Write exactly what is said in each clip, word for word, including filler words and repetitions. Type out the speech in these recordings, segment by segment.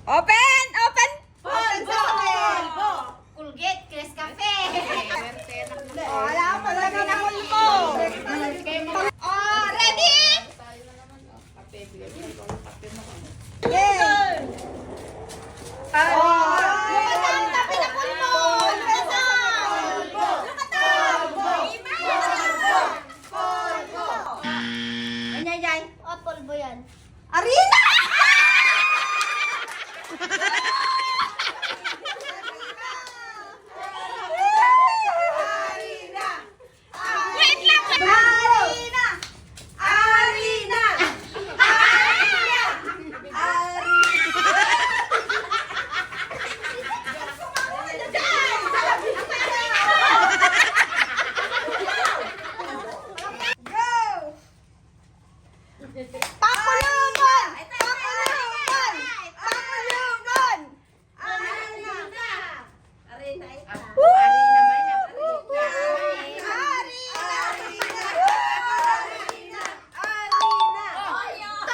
Open! Open! Polvo! Polvo! Colgate, Nescafe! Oh, wala pa talaga na polvo. Oh, ready? Game! Oh, lumatang tabi na polvo! Lumatang! Polvo! Polvo! Ano yan? Oh, polvo yan. Arena! Arena! Wait lang! Arena! Arena! Arena! Arena! Go! Pakulungan! Pakulungan! Pakulungan! Arena! Arena! Arena! Arena! Arena! Arena!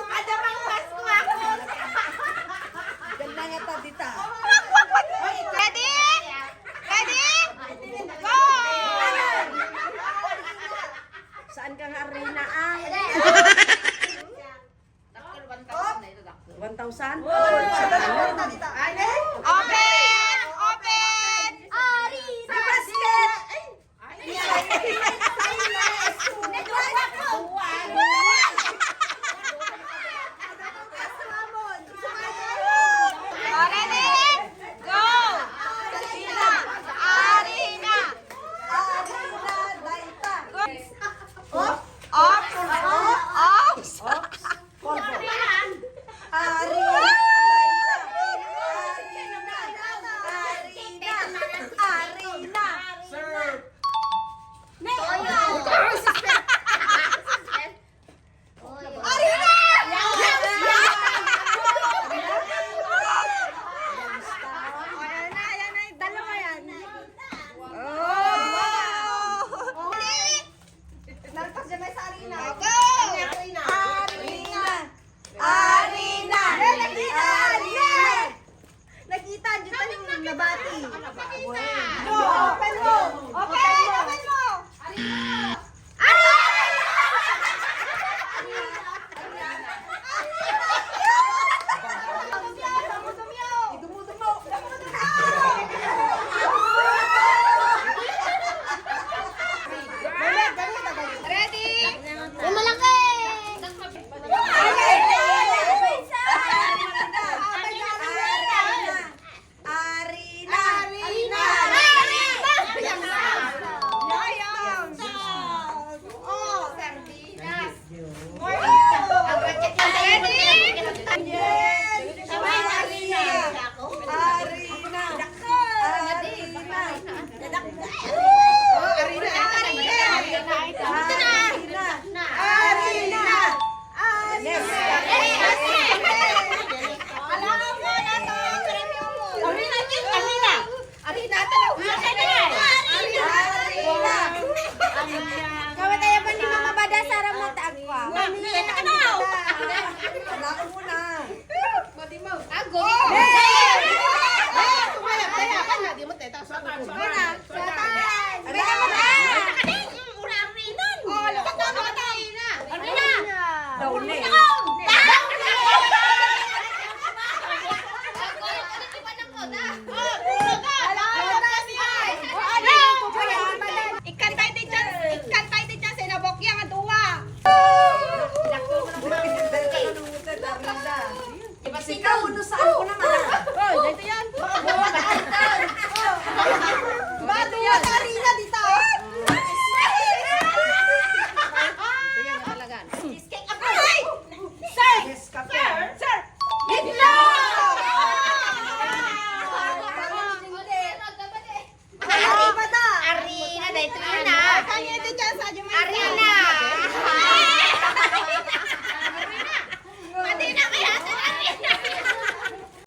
Ada pang Pasko ako. Diyan na yata dita. Ready? Ready? Go! Saan ka nga arena, ah? Dakkel one thousand na ito, dakkel. One thousand? Sa dalawa na dita.